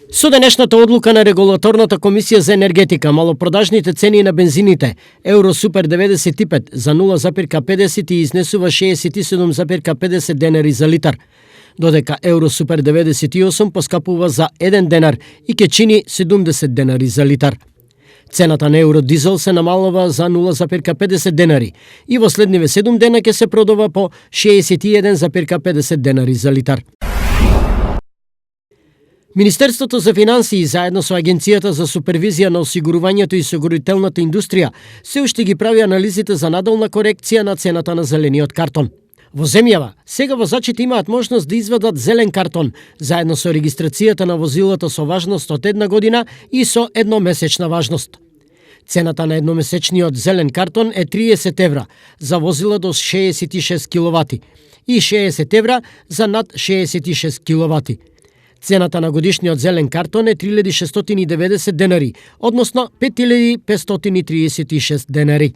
Со денешната одлука на Регулаторната комисија за енергетика, малопродажните цени на бензините Евро Супер 95 за 0,50 изнесува 67,50 денари за литар, додека Евро Супер 98 поскапува за 1 денар и ќе чини 70 денари за литар. Цената на евродизел се намалува за 0,50 денари и во следниве 7 дена ќе се продава по 61,50 денари за литар. Министерството за финансии заедно со Агенцијата за супервизија на осигурувањето и осигурителната индустрија се уште ги прави анализите за надолна корекција на цената на зелениот картон. Во земјава, сега возачите имаат можност да извадат зелен картон, заедно со регистрацијата на возилото со важност од 1 година и со едномесечна важност. Цената на едномесечниот зелен картон е 30 евра за возила до 66 киловати и 60 евра за над 66 киловати. Цената на годишниот зелен картон е 3690 денари, односно 5536 денари.